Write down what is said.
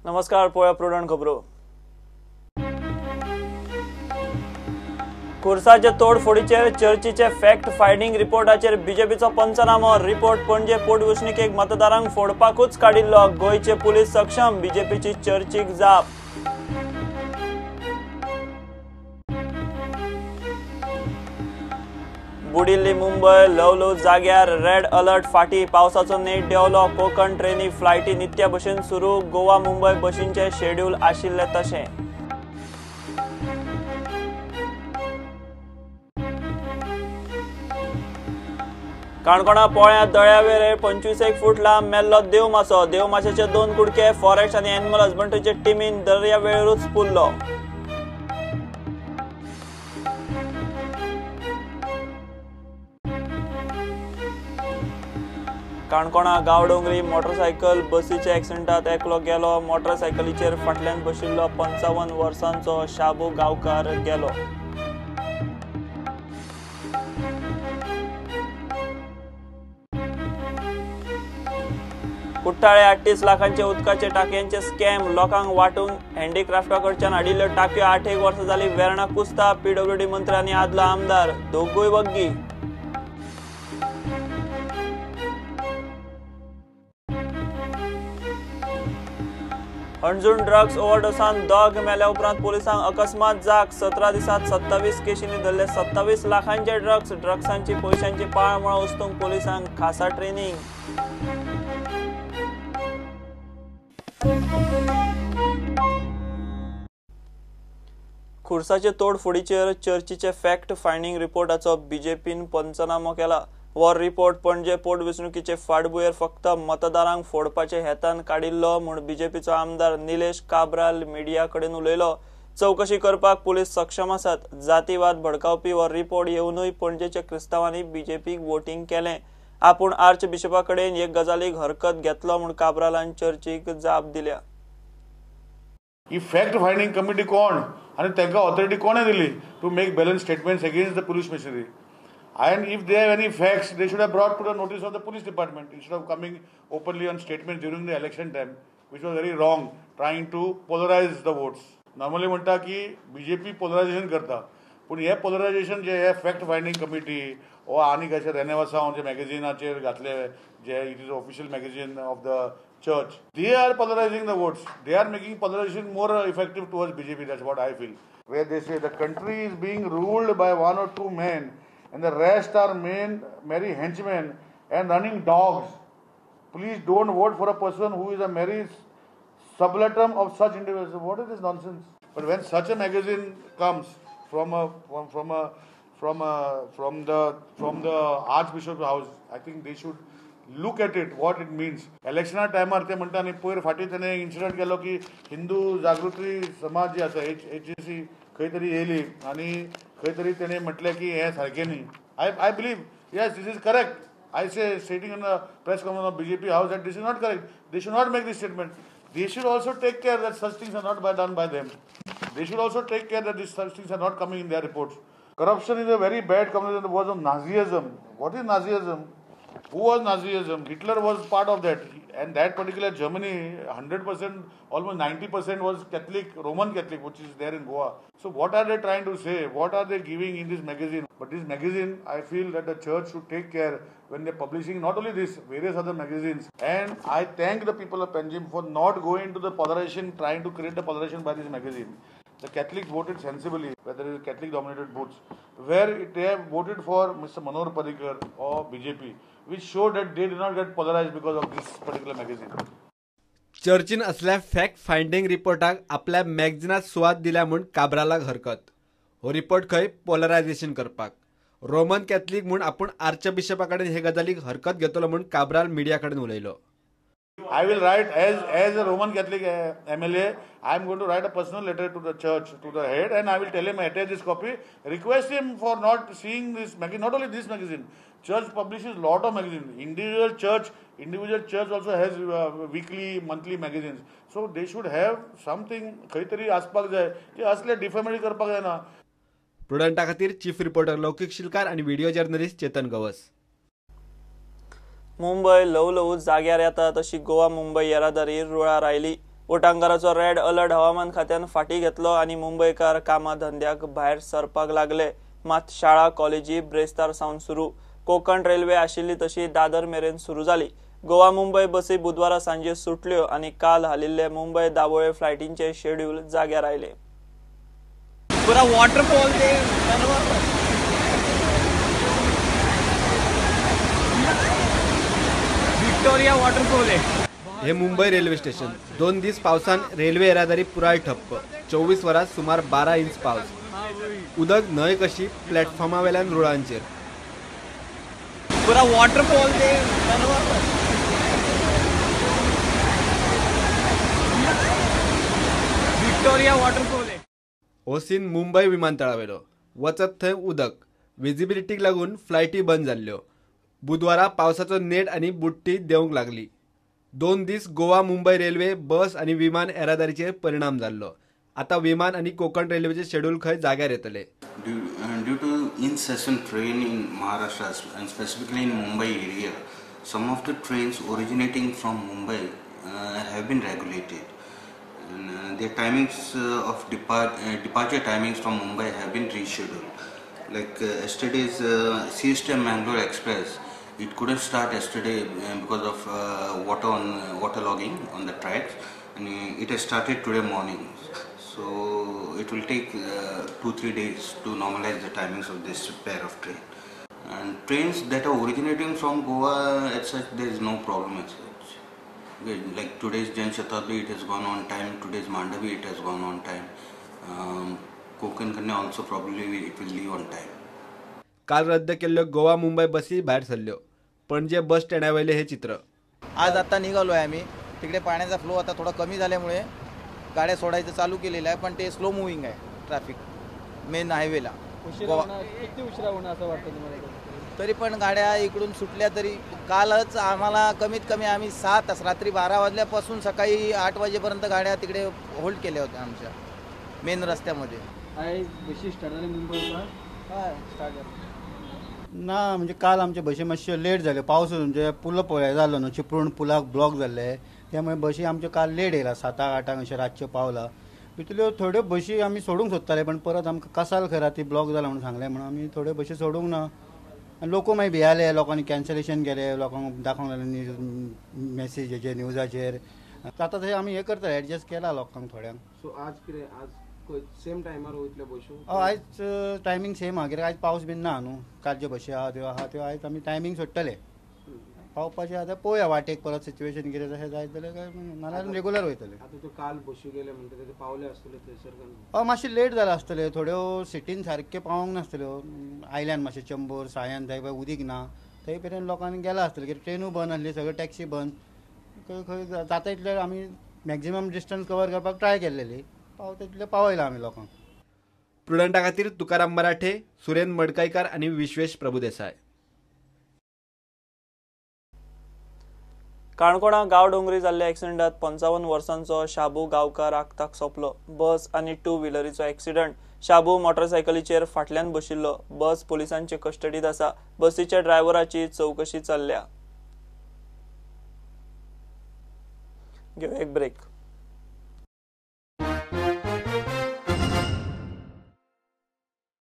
नमस्कार, पळोवया प्रुडंट खबरो. खुर्साचे तोडफोडीचेर चर्चीचे फॅक्ट फायंडींग रिपोर्टाचेर बीजेपीचो पंचनामो. रिपोर्ट पणजे पोटवेंचणुकेक मतदारांक फोडपाकूच काडिल्लो. गोंयचे पुलीस सक्षम, बीजेपीची चर्चीक जाप. बुडिल्ली मुंबय ल्हव ल्हव जाग्यार, रेड अलर्ट फाटी. पावसाचो नेट देंवलो. कोंकण ट्रेनी फ्लायटी नित्या भशेन सुरू. गोवा मुंबय बशींचे शेड्यूल आशिल्लें तशें. काणकोणा पोळ्या दळ्यावेर 25 फूट लांब मेल्लो देवमासो. देवमाशाचे 2 कुडके फॉरेस्ट आनी एनिमल हजबंड्रीचे टिमीन दर्यावेळेरूच पुरलो. काणकोणा गांवडोंगरी मोटरसायकल बसीच्या एक्सिडेंटात एकलो गेलो. मोटरसायकलीचेर फाटल्यान बशिल्लो 55 वर्सांचो शाबू गांवकार गेलो. कुट्टाळे 38 लाखांचे उदकाचे टाकयांचे स्कॅम. लोकांक वांटूंक हँडीक्राफ्टा कडच्यान हाडिल्ल्यो टाकयो 8 वर्सां जाली वेर्णा कुस्ता. पीडब्ल्यूडी मंत्री आनी आदलो आमदार दोगूय वग्गी. हणजूण ड्रग्स ओव्हरडोसान दोग मेल्या उपरांत पुलिसांक अकस्मात जाग. 17 दिसांत 27 केशींनी धरले 27 लाखांचे ड्रग्स. ड्रग्सांची पयशांची पाळमुळां उस्तूंक पुलिसांक खासा ट्रेनिंग. खुर्साचे तोडफोडीचेर चर्चीचे फॅक्ट फायंडींग रिपोर्टाचो बीजेपीन पंचनामो केला. हो रिपोर्ट पणजे पोटवेंचणुकेचे फाटभुंयेर फक्त मतदारांक फोडपाचे हेतान काडिल्लो म्हूण बीजेपीचो आमदार निलेश काब्राल मिडिया कडेन उलयलो. चवकशी करपाक पुलीस सक्षम आसात. जातीवाद भडकावपी हो रिपोर्ट येवनूय पणजेच्या क्रिस्तांवांनी बीजेपीक वोटींग केलें. आपूण आर्च बिशपा कडेन हे गजालीक हरकत घेतलो म्हूण काब्रालान चर्चीक जाप दिल्या. ही फॅक्ट फायंडींग कमिटी कोण आनी तांकां ऑथॉरिटी कोणें दिली to make balance statements against the police machinery? And if they have any facts, they should have brought to the notice of the police department instead of coming openly on statements during the election time, which was very wrong, trying to polarize the votes. Normally म्हणटा की BJP polarisation करता, पूण हे polarisation जे हे fact finding committee ओ आनी कशें रेनेवासांव जे मॅगझिनाचेर घातले, जे it is official magazine of the church, they are polarizing the votes. They are making polarization more effective towards BJP. That's what I feel. Where they say the country is being ruled by 1 or 2 men and the rest are men, merry henchmen and running dogs. Please don't vote for a person who is a merry subaltern of such individuals. What is this nonsense? But when such a magazine comes from the Archbishop's house, I think they should look at it, what it means. इलेक्शना टायमार ते म्हणटा न्ही, पयर फाटीं तेणें incident केलो की हिंदू जागृती समाज जी आसा एच ए सी खंय तरी येयली आनी खंय तरी तेणें म्हटलें की हें सारकें न्ही. I believe yes, this is correct. I say stating in the press conference of BJP house that this is not correct. They should not make this statement. They should also take care that such things are not done by them. They should also take care that these such things are not coming in their reports. Corruption is a very bad combination of the words of Nazism. What is Nazism? Who was Nazism? Hitler was part of that. And that particular Germany, 100%, almost 90% was Catholic, Roman Catholic, which is there in Goa. So what are they trying to say? What are they giving in this magazine? But this magazine, I feel that the church should take care when they're publishing not only this, various other magazines. And I thank the people of Panjim for not going to the polarization, trying to create the polarization by this magazine. The Catholics voted sensibly, whether it is Catholic-dominated votes, where they have voted for Mr. Manohar Parrikar or BJP, which showed that they did not get polarized because of this particular magazine. चर्चीन असल्या fact finding रिपोर्टाक आपल्या मॅगझिनात सुवात दिल्या म्हूण काब्रालाक हरकत. हो report खंय polarisation करपाक. Roman Catholic म्हूण आपूण आर्च बिशपा कडेन हे गजालीक हरकत घेतलो म्हूण काब्राल मिडिया कडेन उलयलो. I will write as a Roman Catholic MLA, I am going to write a personal letter to the church, to the head, and I will tell him, attach this copy, request him for not seeing this magazine, not only this magazine. Church publishes lot of magazines. Individual church also has weekly, monthly magazines. So they should have something, खंय तरी आसपाक जाय की असले defamatory करपाक जायना. प्रुडंटा खातीर chief reporter लौकिक शिलकार आनी व्हिडिओ जर्नलिस्ट चेतन गवस. मुंबय ल्हव ल्हव जाग्यार येता तशी गोवा मुंबय येरादारी रुळार आयली. उटांगाराचो रेड अलर्ट हवामान खात्यान फाटीं घेतलो आनी मुंबयकार कामा धंद्याक भायर सरपाक लागले. मात शाळा कॉलेजी ब्रेस्तार सावन सुरू. कोकण रेल्वे आशिल्ली तशी दादर मेरेन सुरू जाली. गोवा मुंबय बसी बुधवारा सांजे सुटल्यो आनी काल हालिल्ले मुंबय दाबोळे फ्लायटींचे शेड्यूल जाग्यार आयले. पुरा वॉटरफॉल ते विक्टोरिया वॉटरफॉल आहे. हे मुंबई रेल्वे स्टेशन. 2 दीस पावसान रेल्वे येरादारी पुराय ठप्प. 24 वरां सुमार 12 इंच पावस. उदक न्हंय कशी प्लॅटफॉर्मा वेल्यान रुळांचेर. पुरा वॉटरफॉल ते विक्टोरिया वॉटरफॉल आहे. हो सीन मुंबय विमानतळावेलो. वचत थंय उदक. विजिबिलिटीक लागून फ्लायटी बंद जाल्ल्यो. बुधवारा पावसाचो नेट आनी बुडटी देंवंक लागली. 2 दीस गोवा मुंबय रेल्वे बस आनी विमान येरादारीचेर परिणाम जाल्लो. आतां विमान आनी कोकण रेल्वेचे शेड्यूल खंय जाग्यार येतले. Due to incessant rain in Maharashtra and specifically in Mumbai area, some of the trains originating from Mumbai have been regulated. And their timings of departure timings from Mumbai have been rescheduled. Like yesterday's CST Mangalore Express, it couldn't start yesterday because of waterlogging on the tracks, and it has started today morning. So it will take 2-3 days to normalize the timings of this pair of train. And trains that are originating from Goa as such, there is no problem as such. Like today's Jan Shatabdi, it has gone on time. Today's Mandavi, it has gone on time. Konkan Kanya also probably it will leave on time. काल रद्द केल्ल्यो गोवा मुंबय बसी भायर सरल्यो. पणजे बस स्टँडावयलें हे चित्र. आज आता निघालो आहे आम्ही. तिकडे पाण्याचा फ्लो आता थोडा कमी झाल्यामुळे गाड्या सोडायचं चालू केलेलं आहे, पण ते स्लो मुव्हिंग आहे ट्रॅफिक मेन हायवेला. किती उशिरा होणार असं वाटतं तुम्हाला? तरी पण गाड्या इकडून सुटल्या तरी कालच आम्हाला कमीत कमी आम्ही 6 तास, रात्री 12 वाजल्यापासून सकाळी 8 वाजेपर्यंत गाड्या तिकडे होल्ड केल्या होत्या आमच्या मेन रस्त्यामध्ये. ना म्हणजे काल आमचे बशी मातशे लेट जाले. पावस म्हणजे पूल पळय जालो न्हू, चिपळूण पुलाक ब्लॉक जाल्ले, त्यामुळे बशी आमच्यो काल लेट येयला. 7-8 अशें रातच्यो पावला. भितरल्यो थोड्यो बशी आमी सोडूंक सोदताले, पण परत आमकां कसाल खंय राती ब्लॉक जाला म्हणून सांगलें, म्हणून आमी थोड्यो बशी सोडूंक ना. आनी लोक मागीर भियाले, लोकांनी कॅन्सलेशन केलें, लोकांक दाखोवंक लागले मॅसेज हेजेर न्यूजाचेर. आतां तशें आमी हें करता, एडजस्ट केला लोकांक थोड्यांक. सो आज कितें, आज सेम टायमार वयतले बशी? हय, आयज टायमींग सेम आहा, कित्याक आयज पावस बीन ना न्हू. कालच्यो बशी आहा त्यो आहा त्यो आयज आमी टायमींग सोडटले. पावपाचें आतां पळोवया वाटेक परत सिच्युएशन कितें तशें जायत जाल्यार काय नाल्यार रेगुलर वयतले. आतां त्यो काल बशी गेले म्हणटा ते पावले आसतले थंयसर? हय, मातशें लेट जालां आसतलें. थोड्यो सिटीन सारक्यो पावोंक नासतल्यो. आयल्यान मातशें चंबूर सायन थंय उदीक ना, थंय मेरेन लोकांनी गेलां आसतलें, कित्याक ट्रेनूय बंद आसली, सगळ्यो टॅक्सी बंद. खंय खंय जाता तितलें आमी मॅक्झिमम डिस्टन्स कवर करपाक ट्राय केल्लेली, पावता तितलें पावयलां आमी लोकांक. प्रुडंटा खातीर तुकाराम मराठे, सुरेन मडकायकार आनी विश्वेश प्रभुदेसाय. काणकोणा गांवडोंगरी जाल्ल्या एक्सिडेंटात 55 वर्सांचो शाबू गांवकार आक्ताक सोंपलो. बस आनी टू व्हिलरीचो एक्सिडेंट. शाबू मोटरसायकलीचेर फाटल्यान बशिल्लो. बस पोलिसांचे कस्टडीत आसा. बसीच्या ड्रायव्हराची चवकशी चल्ल्या. घेवया एक ब्रेक.